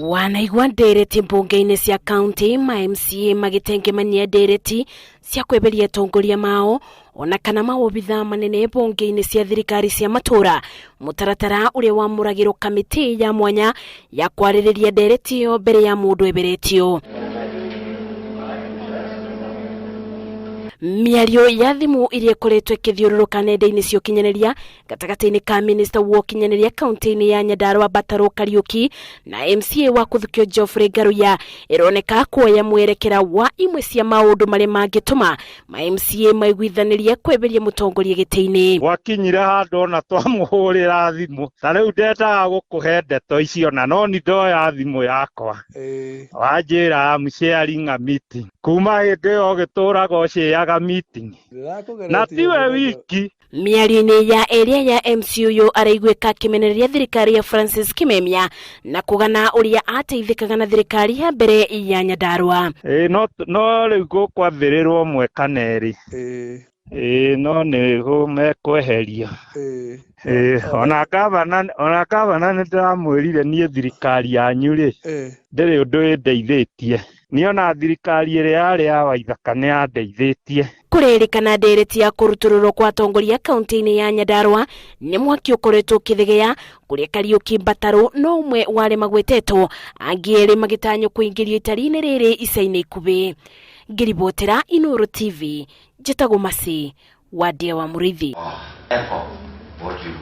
Wanaigua ndereti mbunge-inĩ cia kaunti ma MCA magĩtengemania ndereti cia kweberia atongoria mao ona kana maobithaa manene mbunge-inĩ cia thirikari cia matũra, mũtaratara ũrĩa wamũragĩrwo kamĩtĩ ya mwanya ya kwarĩrĩria ndereti ĩyo mbere ya mũndũ eberetio. Mĩario ya thimũ iria ĩkoretwo ĩkĩthiũrũrũka nenda-inĩ cia ũkinyanĩria gatagatĩ-inĩ ka minista wa ũkinyanĩria kaunti-inĩ ya Nyandarua Batarũ Kariuki na MCA wa Kũthukio Geoffrey Ngaruiya ĩroneka kuoya mwerekera wa imwe cia maũndũ marĩa mangĩtũma ma MCA maiguithanĩrie kweberia mũtongoria gĩtĩ-inĩ. Gwakinyire handũ ona twamũhũrĩra thimũ ta rĩu ndendaga gũkũhe ndeto icio na no ni ndoya thimũ yakwa wanjĩra I'm sharing a meeting. Kuma hĩndĩ ĩyo ũgĩtũraga ũcĩaga meeting na tiwe wiki. Mĩario-inĩ ya ĩrĩa ya MC ũyũ araiguĩka akĩmenereria thirikari ya Francis Kimemia na kũgana ũrĩa ateithĩkaga na thirikari ya mbere ya Nyandarua. Ĩĩ no no rĩu gũkwathĩrĩrwo ũmwe kana erĩ. Ĩĩ no nĩ mekweherio. Ĩĩ ona gavana ona gavana nĩ ndĩramwĩrire niĩ thirikari yanyu rĩ ndĩrĩ ũndũ ĩndeithĩtie. Niĩ ona thirikari ĩrĩa yarĩ ya Waithaka nĩ yandeithĩtie. Kũrerĩkana ndereti ya kũrutũrũrwo kwa atongoria kaunti-inĩ ya Nyandarua nĩ mwaki ũkoretwo ũkĩthegea kũrĩa Kariũki Mbatarũ no ũmwe wa arĩa magwetetwo, angĩ erĩ magĩtanywo kũingĩrio itari-inĩ rĩrĩ ica-inĩ ikuhĩ. Ngĩribotera Inooro TV, njĩtagwo Mercy Wandia wa Mũrĩithi. Echo what you